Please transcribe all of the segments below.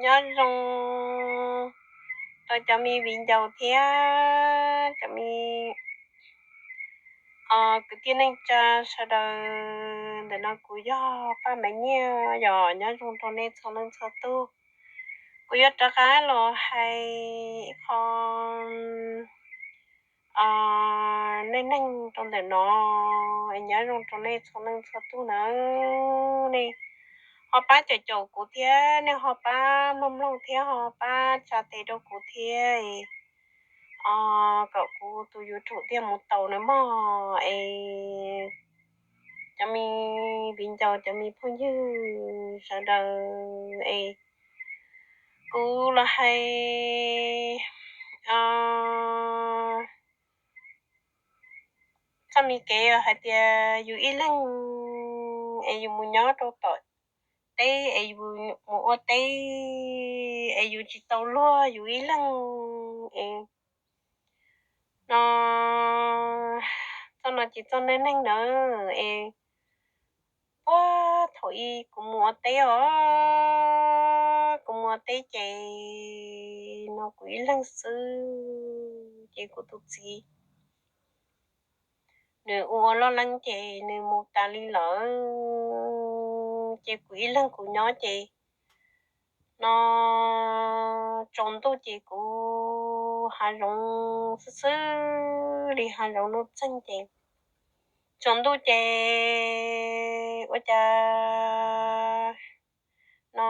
Nyob zoo rau cov me viv ncaus thiab cov me kwv tij neej tsa sawv daws. Ntawm no kuv yog Paj Maiv Nyiaj, yog nyob zoo rau nej txhua leej txhua tug. Kuv yuav rov qab los hais ib qho neej neeg rau ntawm no, nyob zoo rau nej txhua leej txhua tug nawb. Nej ho pab caum caum kuv thiab nej ho pab mloog mloog thiab ho pab tsa tes rau kuv thiab, kom kuv tus YouTube thiaj mus tau nawb mog. Es cov me viv ncaus cov me phooj ywg sawv daws, es kuv los hais txoj me kev hais tias yus ib leeg es yus mus nyob rau tom teb es yus mus ua teb es yus tsis tau luag yus ib leeg es no, txoj no ces txoj neej neeg nawb. Es puag thaum ub kuv mus ua teb os, kuv mus ua teb ces no kuv ib leeg xwb ces kuv tus txiv nws ua ua loj leeb ces nws mus tas li lawm, ces kuv ib leeg kuv nyob ces no tsaus ntuj ces kuv hav zoov xwb xwb li hav zoov nuj txeeg ces tsaus ntuj ces ua cas no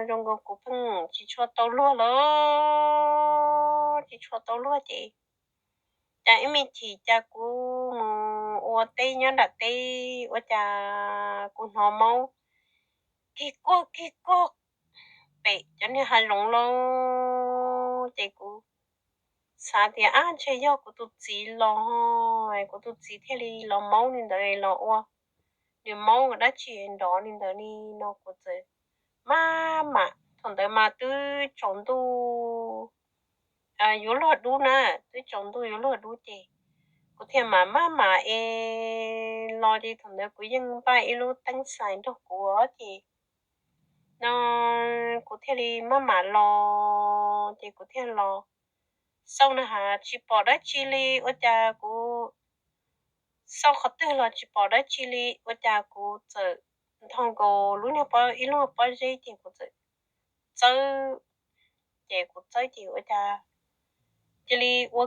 zoo nkaus kuv pheej tsis tshua tau luag lawm, tsis tshua tau luag ces cas ib me chim cas kuv mus ua teb nyob nram teb ua cas kuv hnov maub kig kuag kig kuag pem cov niag hav zoov lauj. Ces kuv xav tias ab ntshe yog kuv tus txiv los, kuv tus txiv thiaj li los maub li ntawd los ua nws maub dab tsi nrov li ntawd li no kuv txawm maj mam, thaum ntawd mas twb tsaus ntuj yuav luag dub na, twb tsaus ntuj yuav luag dub ces kuv thiaj mam maj mam es los ces thaum ntawd kuv yeej npaj ib lub teeb xais nrog kuv ces no kuv thiaj li maj mam los ces kuv thiaj los xauj na has tsis pom dab tsi li ua cas kuv xauj qhov twg los tsis pom dab tsi li ua cas kuv txawm nthos nkaus lub niag pob, ib lub pob zeb ces kuv txawm txawb, ces kuv txawb ces ua cas cia li ua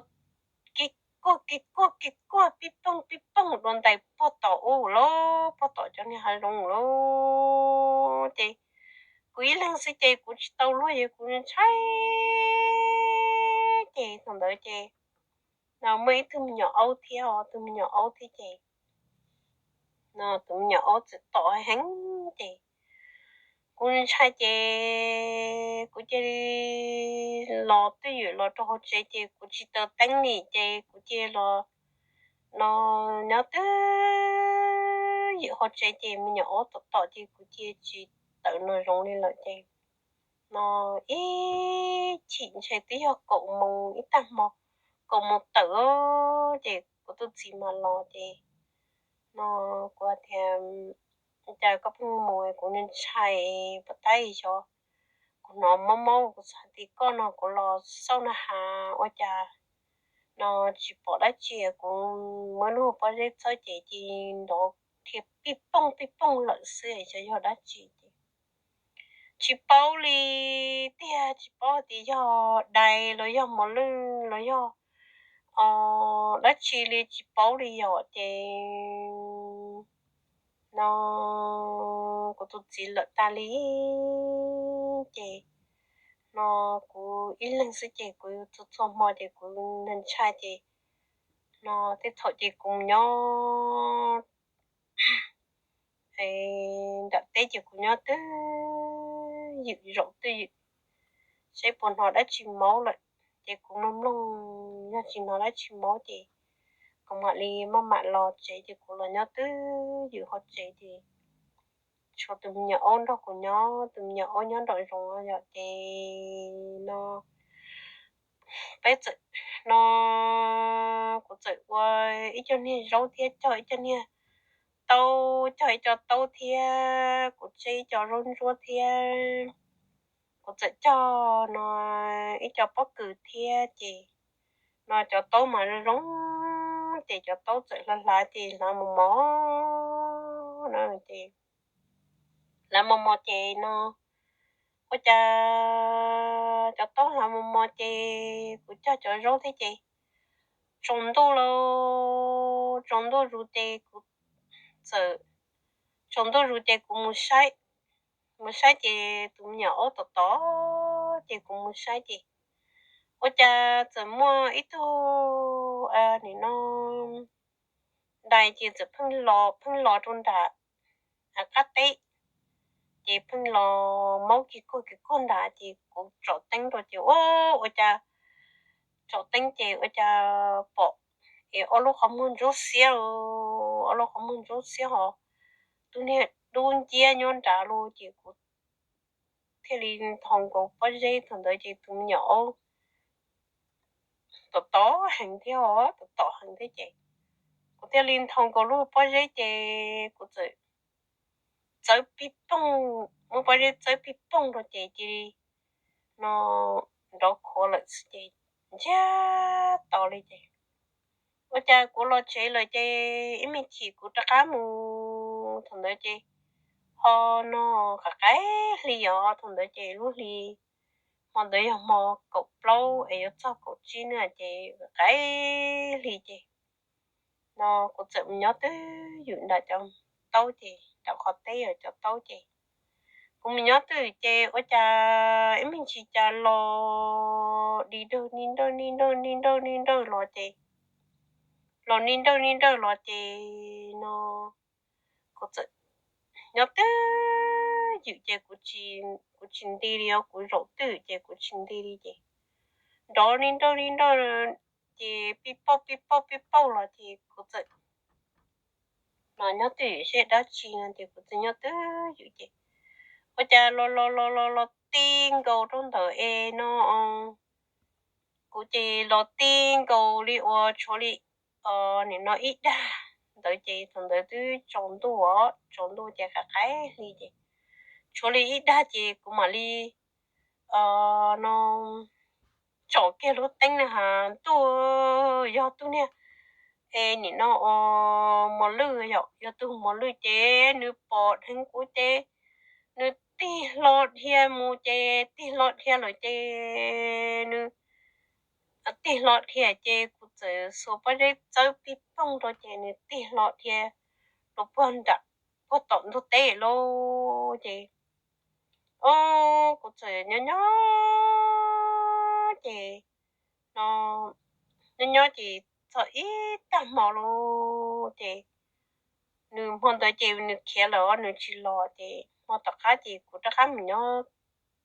kig kuag kig kuag kig kuag pib poog pib poog dua ntais puag tom ub lawm, puag tom cov niag hav zoov lawm ces kuv ib leeg xwb ces kuv tsis tau luag ces kuv ntshai. Ces thaum ntawd ces no muaj ib tug me nyuam aub thiab, tus me nyuam aub thiab ces no tus me nyuam aub txawm tom heev ces kuv ntshai ces kuv cia li los twj ywm los rau hauv tsev ces kuv tsis taws teeb li ces kuv cia li los no nyob twj ywm hauv tsev ces me nyuam aub tom tom ces kuv cia li tsis tawm nraum zoov li lawm ces no ib chim ntshe twb yog kaum moos ib tag hmo, kaum moos tawm ces kuv tus txiv mam los ces no kuv tias cas koj pheej mus, kuv ntshai, puas tab xyov kuv hnov maub maub kuv xav tias koj no kuv los xauj na has ua cas no tsis pom dab tsi, kuv muab lub pob zeb txawb ces cia li nrov dhia pij pooj pij pooj lawm xwb xyov yog dab tsi ces tsis paub li tiag, tsis paub tias yog dais los yog mos lwj los yog dab tsi li tsis paub li yom ces no kuv tus txiv lawm tas li ces no kuv ib leeg xwb ces kuv txhua txhua hmo ces kuv ntshai ces no tej thaum ces kuv nyob nram teb ces kuv nyob twj ywm zaum twj ywm seb puas hnov dab tsi maub lawm ces kuv mloog mloog yog tsis hnov dab tsi maub ces kuv mam li maj mam los tsev ces kuv los nyob twj ywm hauv tsev ces tshuav tus me nyuam aub nrog kuv nyob, tus me nyuam aub nyob nraum zoov yom ces no peb txawm no kuv txawm ua ib co niag zaub thiab cog ib co niag taub, cog ib co taub thiab kuv tseb ib co zaub ntsuab thiab kuv txawm cog no ib co pob kws thiab ces no cov taub mas zoo zoo, ces cov taub txawm hlav hlav ces hlav mos mos no ces hlav mos mos ces no ua cas cov taub hlav mos mos ces kuv cog cov zaub thiab ces tsaus ntuj lawm, tsaus ntuj zus ces kuv txawm, tsaus ntuj zus ces kuv mus saib, mus saib ces tus me nyuam aub tom tod, ces kuv mus saib ces ua cas txawm muaj ib tug nim no dais ces txawm pheej los pheej los rau nram qab teb, ces pheej los maub kiag kuag kiag kuag nrad ces kuv tsom teeb rau ces ua cas tsom teeb ces ua cas pom es ob lub qhov muag ntsuab xiab, ob lub qhov muag ntsuab xiab ho tus niag dub nciab nyob nrad los ces kuv thiaj li nthos nkaus pob zeb thaum ntawd ces tus me nyuam aub tom tom heev thiab, tom tom heev thiab ces kuv thiaj li nthos nkaus lub pob zeb ces kuv txawm txawb pij pooj, muab pob zeb txawb pij pooj rau ces cia li no nrov khuav lawm xwb ces ntsiag to li ces ua cas kuv los tsev lawm ces ib me chim kuv rov qab mus thaum ntawd ces ho no qaim qaim hli os, thaum ntawd ces lub hli hmo ntawd yog hmo kaum plaub es yuav txog kaum tsib na ces qaim hli ces no kuv txawm mus nyob twj ywm nram cov taub ces nram qhov teb cov taub ces kuv mus nyob twj ywm ces ua cas ib me ntsis cas los di nrawj ni nrawj ni nrawj ni nrawj ni nrawj los ces los ni nrawj ni nrawj los ces no kuv txawm nyob twj ywm ces kuv tsis nti li os, kuv zaum twj ywm ces kuv tsis nti li ces nrov ni nrawj ni nrawj ces pij pauj pij pauj pij pauj los ces kuv txawm no nyob twj ywm seb dab tsi no ces kuv txawm nyob twj ywm ces ua cas los los los los los ti nkaus rau ntawm es no kuv ces los ti nkaus li uas tshuav li nim no ib dag ntawd ces thaum ntawd twb tsaus ntuj, tsaus ntuj ces qaim qaim hli ces tshuav li ib dag ces kuv mam li no tsom kiag lub teeb na has ntuj, yog tus niag es nim no mos lwj, yog tus mos lwj ces nws pom dheev kuv ces nws tig hlo dhia mus ces tig hlo dhia lawm ces nws tig hlo dhia ces kuv txawm xuas pob zeb txawb pij poog rau ces nws tig hlo dhia rau puag nram puag tom ntug teb lauj ces o kuv txawm nyob nyob ces no nyob nyob ces txog ib tag hmo lauj ces nws hmo ntawd ces nws khiav lawm os, nws tsis los ces hmo tom qab ces kuv rov qab mus nyob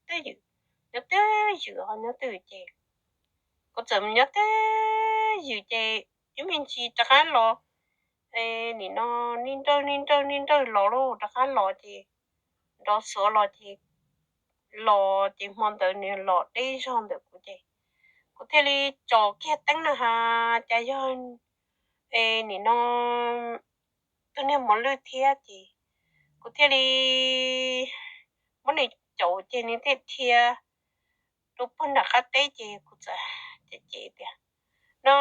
twj ywm, nyob twj ywm os, nyob twj ywm ces kuv txawm mus nyob twj ywm ces ib me ntsis rov qab los nim no ni nrawj ni nrawj ni nrawj los lauj, rov qab los ces nrov xuav los ces los ces hmo ntawd nws los deb zog ntawm kuv ces kuv thiaj li tsom kiag teeb na has cas yog es nim no tus niag mos lwj thiab ces kuv thiaj li muab nws caum ces nws thiaj dhia rau puag nram qab teb ces kuv txawm cem cem tias no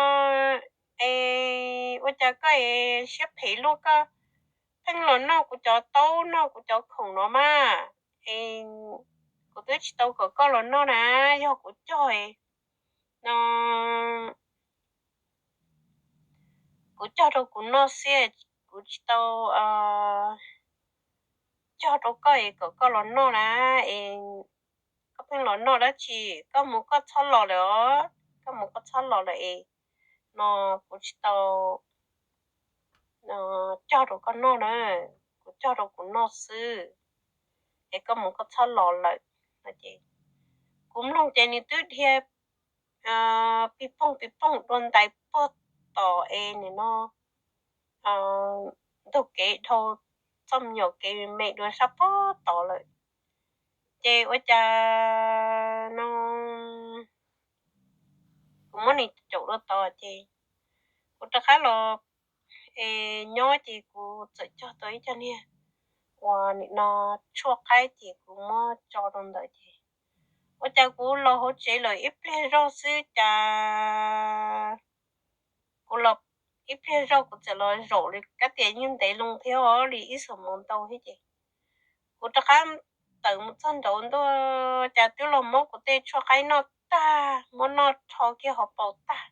es ua cas koj es siab phem luaj, koj pheej los noj kuv cov taub noj kuv cov khoom no mas es kuv twb tsis tau kom koj los noj na, yog kuv cog no kuv cog rau kuv noj xwb, kuv tsis tau cog rau koj es kom koj los noj na es koj pheej los noj dab tsi, koj mus koj txhob los lawm os, koj mus koj txhob los lawm es no kuv tsis tau cog rau koj noj na, kuv cog rau kuv noj xwb es koj mus koj txhob los lawm no ces kuv mloog ces nws twb dhia pij pooj pij pooj dua ntais puag tom es nim no ntug kev dhau txoj me nyuam kev me dua sab puag tod lawm ces ua cas no kuv muab nws caum dua tod ces kuv rov qab los es nyob ces kuv txawm cog tau ib co niag uas nim no tshuaj qaib ces kuv muab tso rau ntawd ces ua cas kuv los hauv tsev lawm ib pliag zog xwb cas kuv los ib pliag zog kuv txawm los zaum li kab tias yeej ntev loo thiab li ib xuab moos ntau thiab ces kuv rov qab tawm mus txog nraum ntuj cas twb los muab kuv tej tshuaj qaib noj tag, muab noj rho kiag hauv paus tag.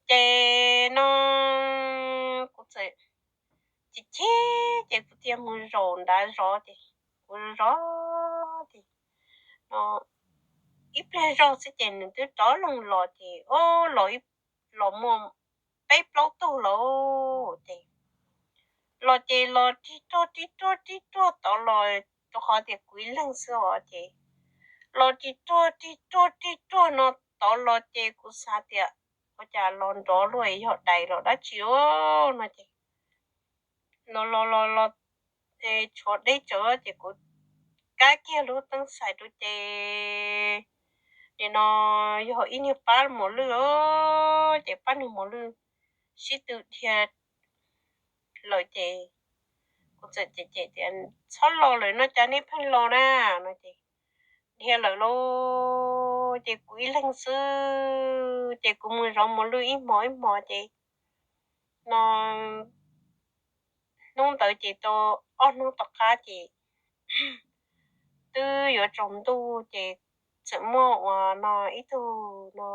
Ces no kuv txawm chim chim ces kuv thiaj mus zaum nrad zov ces kuv zov ces no ib pliag zog xwb ces nws twb rov loo los ces o, los los muaj peb plaub tug lawm ces los ces los rig ruag rig ruag rig ruag tod los, rau qhov tias kuv ib leeg xwb os ces los rig ruag rig ruag rig ruag no tod los ces kuv xav tias ua cas los nrov luaj yog dais los dab tsi no ces los los los los tshuav deb tsawv ces kuv kab kiag lub teeb xais rau ces nim no yog ib niag pab mos lwj os ces pab niag mos lwj sib tw dhia lawm ces kuv txawm cem cem tias txhob los lawm no cas nej pheej los na no ces dhia lawm lauj ces kuv ib leeg xwb ces kuv mus zov mos lwj ib hmos ib hmos ces no hnub ntawd ces tau ob hnub tom qab ces twb yuav tsaus ntuj ces txawm muaj uas no ib tug no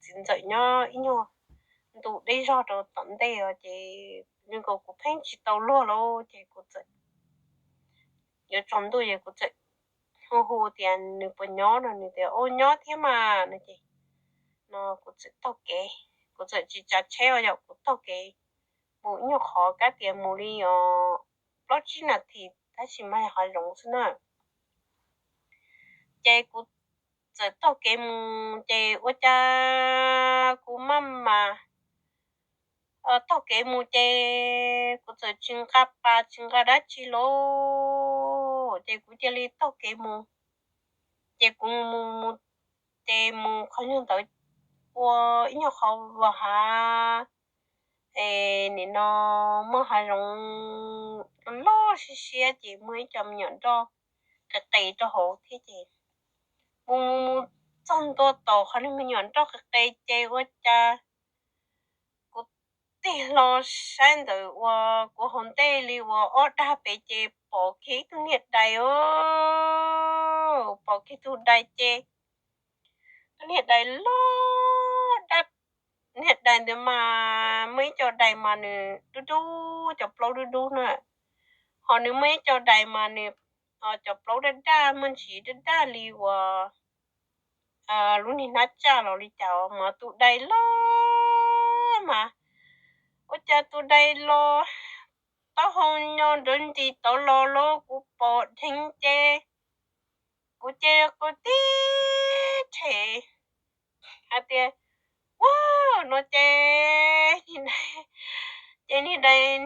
txiv ntxawm nyob ib nyuag ntu deb zog rau tom ntej os ces nws nkaus kuv pheej tsis tau luag lauj ces kuv txawm yuav tsaus ntuj ces kuv txawm hu hu tias nws puas nyob no nws tias u nyob thiab mas no ces no kuv txawm taug kev, kuv txawm tsis tsav tsheb os yom, kuv taug kev mus ib nyuag qhov kab tias mus li os plaub tsib nas this tab sis mas yog hav zoov xwb na ces kuv txawm taug kev mus ces ua cas kuv maj mam taug kev mus ces kuv txawm tsis nqa pas tsis nqa dab tsi lauj ces kuv cia li taug kev mus ces kuv mus mus ces mus qhov nyuag ntawd ua ib nyuag qhov vag hav es nim no muaj hav zoov loj siab siab ces muaj ib co me nyuam nroj qis qis rau hauv thiab ces mus mus mus txog ntua tom qhov niag me nyuam nroj qis qis ces ua cas kuv tig hlo saib ntawm uas kuv hauv ntej li uas ob dag pem ces pom kiag ib tug niag dais os, pom kiag tug dais ces tug niag dais loj dab, niag dais ntawd mas muaj ib co dais mas nws dub dub cov plaub dub dub na, ho nws muaj ib co dais mas nws cov plaub daj daj muaj ntsis daj daj li uas lub niag hnab tsaj los li cas mas tus dais loj mas ua cas tus dais los taub hau nyo nrawv nris tod los lauj, kuv pom dheev ces kuv cia li qw tib rhe hais tias ua no ces ces niag dais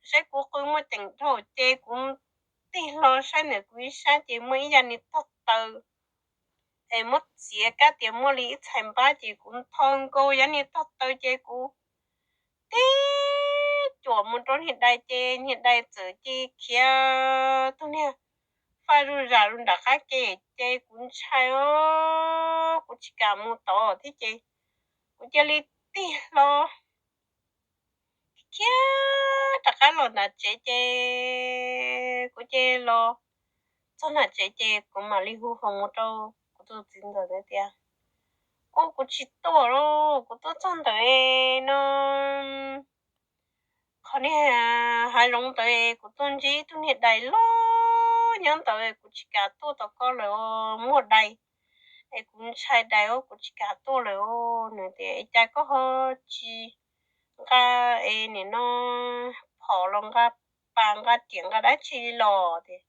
saib kuv qw muaj ceem dhau ces kuv tig hlo saib ntawm kuv ib sab ces muaj ib yam niag tog taw es muab txiav kab tias muaj li ib txhais npab ces kuv ntho nkaus yam niag tog taw ces kuv tib cuam mus rau niag dais ces niag dais txawm cia li khiav tug niag faj zuj zam rau nram qab ke ces kuv ntshai os kuv tsis kam mus tod thiab ces kuv cia li tig hlo khiav rov qab los nram tsev ces kuv cia li los txog nram tsev ces kuv mam li hu hlo mus rau kuv tus txiv ntxawm tias ua kuv tsis tuaj lauj, kuv tuaj txog ntawd no qhov niag hav zoov ntawd kuv tuaj ntsib tug niag dais loj nyob ntawd kuv tsis kam tuaj tom koj lawm, muaj dais es kuv ntshai dais os kuv tsis kam tuaj lawm. Nws tias cas koj ho tsis nqa es nim no phom los nqa pas nqa riam nqa dab tsi los tias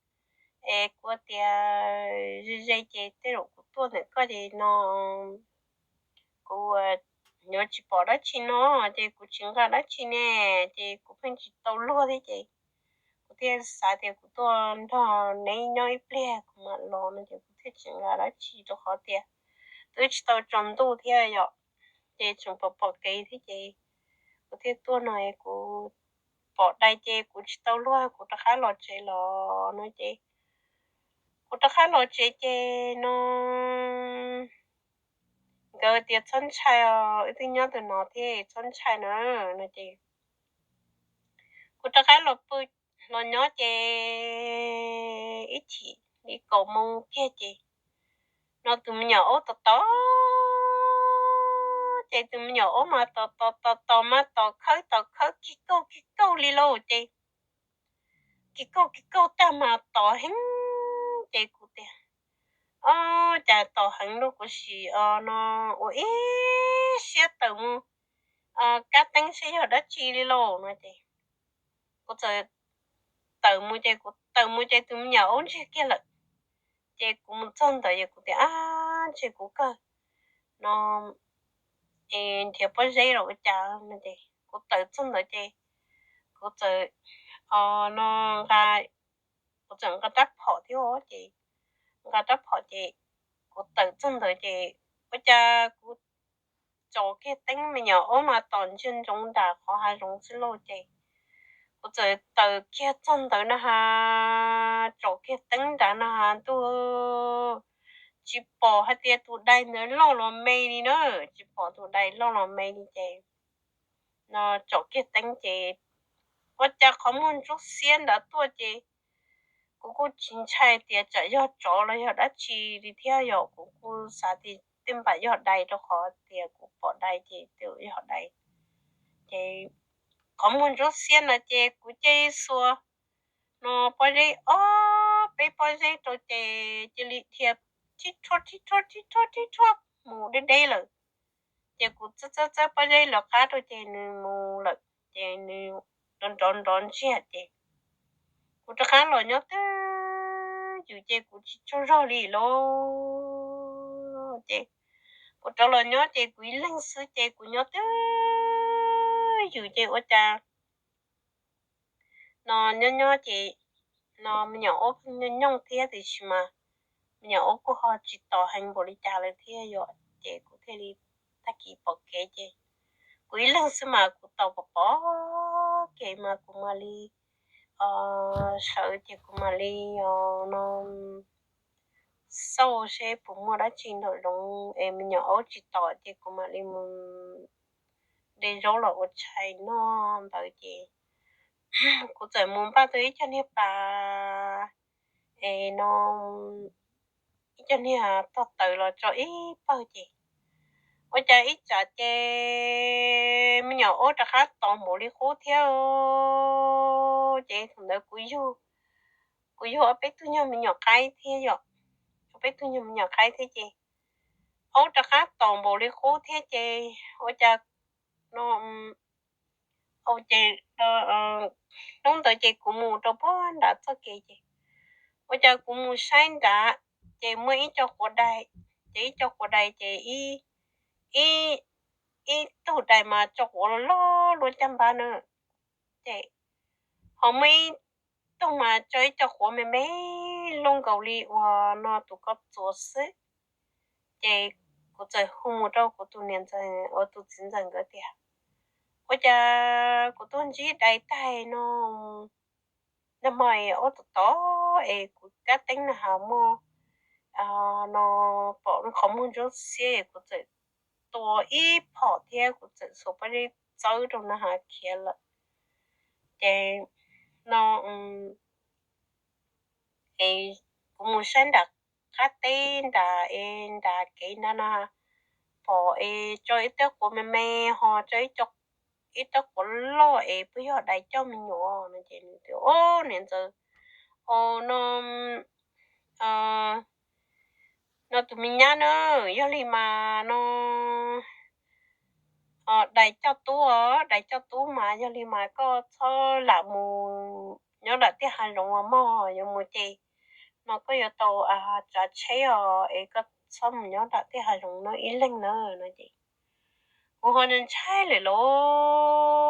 es kuv tias ze ze ces tej zaum kuv tuaj ntawm koj ces no kuv yuav tsis pom dab tsi no ces kuv tsis nqa dab tsi ne ces kuv pheej tsis tau luag thiab ces kuv thiaj xav tias kuv tuaj nrog neb nyob ib pliag kuv mam los no ces kuv thiaj tsis nqa dab tsi rau qhov tias twb tsis tau tsaus ntuj thiab yom ces tseem pom pom kev thiab ces kuv thiaj tuaj no kuv pom dais ces kuv tsis tau luag kuv rov qab los tsev los no ces Kuv rov qab los tsev ces no nkawd tias txhob ntshai os, wb twb nyob tus no thiab txhob ntshai na no ces kuv rov qab los pw, los nyob ces ib chim li kaum moos kiag ces no tus me nyuam aub tos tos ces tus me nyuam aub mas tos tos tos tos mas tos khawb tos khawb kig kauj kig kauj li lauj ces kig kauj kig kauj tag mas tos heev ces kuv tias, Ob, cas tos heev lauj, kuv sim no ua ib siab tawm mus kab teeb saib yog dab tsi li lauj no ces kuv txawm tawm mus ces kuv tawm mus ces tus me nyuam aub ntsiag kiag lawm. Ces kuv mus txog ntawd es kuv tias, Ab, ntshe kuv kawg no nrhiav pob zeb los ua cas no ces kuv tawm txog ntawd ces kuv txawm no nqa, kuv txawm nqa rab phom thiab ces nqa rab phom ces kuv tawm txog ntawd ces ua cas kuv tsom kiag teeb, me nyuam aub mas tos ntsia ntsoov nram qhov hav zoov xwb lauj ces kuv txawm tawm kiag txog ntawd na has, tsom kiag teeb nrad na has ntuj, tsis pom hais tias tus dais ntawd loj los me li na, tsis pom tus dais loj los me li ces no tsom kiag teeb ces ua cas qhov muag ntsuab xiab nrad tuaj ces kuv kuj tsis ntshai tias tsam yog tsov los yog dab tsi li thiab, yog kuv kuj xav tias tej npam yog dais rau qhov tias kuv pom dais ces twb yog dais. Ces qhov muag ntsuab xiab no ces kuv cia li xuas no pob zeb, ob peb pob zeb rau ces cia li dhia rhib rhuaj rhib rhuaj rhib rhuaj rhib rhuaj mus deb deb lawm. Ces kuv txawb txawb txawb pob zeb los qab rau ces nws mus lawm, ces nws nrov nrov nrov ntsiag ces kuv rov qab los nyob twj ywm ces kuv tsis tsaug zog li lauj. Ces kuv rov los nyob ces kuv ib leeg xwb ces kuv nyob twj ywm ces ua cas no nyob nyob ces no me nyuam aub pheej nyooj nyooj thiab tiam sis mas me nyuam aub kuj ho tsis tos heev npaum li cas lawm thiab yom, ces kuv thiaj li tag kis pom kev ces kuv ib leeg xwb mas kuv tau pom pom kev mas kuv mam li sawv ces kuv mam li no xauj seb puas muaj dab tsi nraum zoov es me nyuam aub tsis tos ces kuv mam li mus de zaub los ua tshais noj ntawd ces kuv txawm mus npaj tau ib co niag pas es no ib co niag tog taws los tso ib pawg ces ua cas ib tsam ces me nyuam aub rov qab tos npaum li qub thiab. Ces thaum ntawd kuv yug, kuv yug ob peb tug nyuag me nyuam qaib thiab yom, ob peb tug nyuag me nyuam qaib thiab ces aub rov qab tos npaum li qub thiab ces ua cas no ces hnub ntawd ces kuv mus rau puag nram txoj kev ces ua cas kuv mus saib nrad ces muaj ib co quav dais, ces ib co quav dais ces ib, ib tug dais mas tso quav loj loj luaj caj npab na, ces ho muaj ib tug mas tso ib co quav me me luaj nkaus li uas no tus ko txuas xwb. Ces kuv txawm hu mus rau kuv tus niam ntxawm uas tus txiv ntxawm nkawd tias, ua cas kuv tuaj ntsib dais taig no, nag hmo es aub tom tod es kuv kab teeb na has muaj no pom qhov muag ntsuab xiab es kuv txawm tua ib phom thiab kuv txawm xuas pob zeb txawb rau na has khiav lawm. Ces no es kuv mus saib nram qab teb nram es nram kev nrad na pom es tso ib teg quav me me ho tso ib teg quav loj es puas yog dais coj me nyuam no ces nws tias, o niam ntxawm, o no no tus me nyab na, yog li mas no dais coj tub os, dais coj tub mas yog li mas koj txhob lam mus nyob nram tej hav zoov uas mog, yuav mus ces no koj yuav tau tsav tsheb os es koj txhob mus nyob nram tej hav zoov no ib leeg na no ces kuv ho ntshai lawm lauj,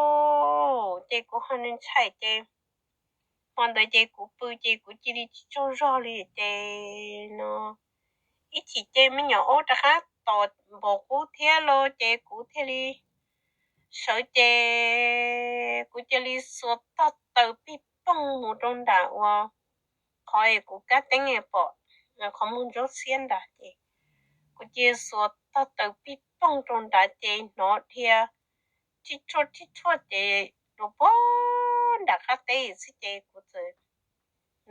ces kuv ho ntshai ces hmo ntawd ces kuv pw ces kuv cia li tsis tsaug zog li ces no ib chim ces me nyuam aub rov qab tos npaum qub thiab los ces kuv thiaj li sawv ces kuv cia li xuas tog taws pig poog mus rau nram uas qhov es kuv kab teeb es pom qhov muag ntsuab xiab nrad ces kuv cia xuas tog taws pij poog rau nrad ces hnov dhia tib rhuaj tib rhuaj ces rau puag nram qab teb xwb ces kuv txawm,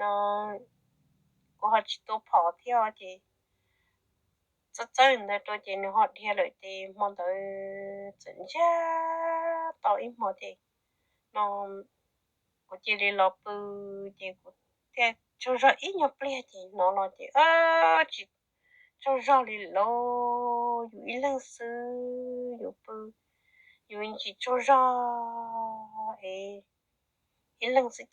no kuv ho tsis tua phom thiab ces txawb txawb ntawd rau ces nws ho dhia lawm ces hmo ntawd txawm ntsiag to ib hmo ces, no kuv cia li los pw ces kuv thiaj tsaug zog ib nyuag pliag ces hnov los ces tsis tsaug zog li lauj, yus ib leeg xwb yus pw, yus tsis tsaug zog es ib leeg xwb ces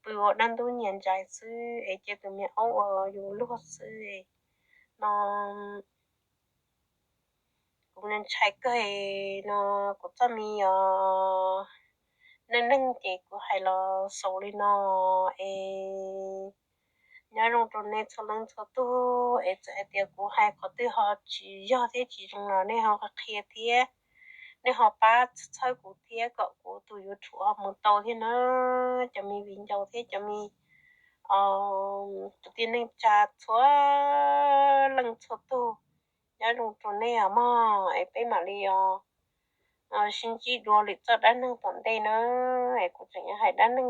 pw ua dab ntub nyias ntsais xwb es cia tus me aub ua yus luag xwb no. Kuv ntshai kawg no, kuv txoj me os neej neeg ces kuv hais los xaus li no es nyob zoo rau nej txhua leej txhua tug es txawm hais tias kuv hais qhov twg ho tsis yog thiab tsis zoo los nej ho qhia thiab, nej ho pab txhawb kuv thiab kom kuv tus YouTube ho mus tau thiab na. Cov me viv ncaus thiab cov me kwv tij neej tsa txhua leej txhua tug, nyob zoo rau nej os mog es peb mam li os sib ntsib dua lwm txoj dab neeg tom ntej na, es kuv tseem yuav hais dab neeg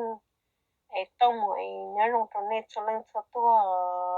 es tau mus es nyob zoo rau nej txhua leej txhua tug.